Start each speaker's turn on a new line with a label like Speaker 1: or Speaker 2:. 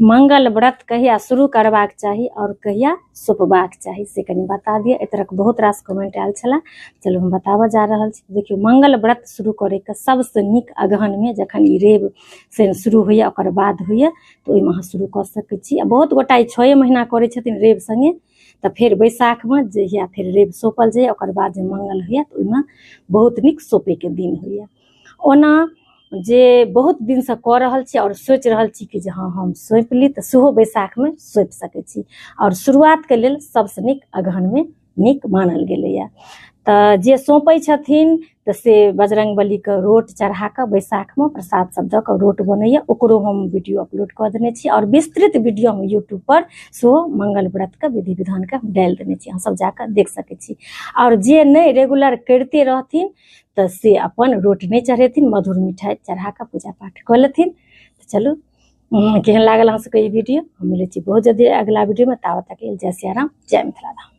Speaker 1: मंगल व्रत कहिया शुरू करबाक चाही और कहिया सौंपबाक चाही से कनि बता दिअ। एहि तरहक बहुत रास कमेंट आयल छलै, चलू हम बताबऽ जा रहल छी। देखियौ, मंगल व्रत शुरू करैके सबसँ नीक अगहनमे, जखन ई रवि शनि शुरू होइए ओकर बाद होइए, तऽ ओहिमे अहाँ शुरू कऽ सकै छी। आ बहुत गोटा ई 6 महीना करै छथिन रवि सङ्गे, तऽ फेर बैसाखमे जहिया फेर रवि सौंपल जाइए ओकर बाद जे मंगल होइए तऽ ओहिमे बहुत नीक सौंपैके दिन होइए। ओना जे बहुत दिनसँ कऽ रहल छी आओर सोचि रहल छी कि जे हँ हम सौंपि ली, तऽ सेहो बैसाखमे सौंपि सकै छी। आओर शुरुआतके लेल सबसँ नीक अगहनमे नीक मानल गेलैए। तऽ जे सौंपै छथिन तऽ से बजरङ्गबलीके रोट चढ़ाकऽ बैसाखमे प्रसाद सब दऽ कऽ रोट बनैए, ओकरो हम वीडियो अपलोड कऽ देने छी आओर विस्तृत वीडियो हम यूट्यूबपर सेहो मंगल व्रतके विधि विधानके हम डालि देने छी, अहाँ सब जाकऽ देख सकै छी। आओर जे नहि रेगुलर करिते रहथिन तऽ से अपन रोट नहि चढ़ेथिन, मधुर मिठाइ चढ़ाकऽ पूजा पाठ कऽ लेथिन। तऽ चलू, केहन लागल अहाँ सबके ई वीडियो? हम मिलै छी बहुत जल्दी अगिला वीडियोमे, ताबत तक लेल जय सियाराम, जय मिथिला धाम।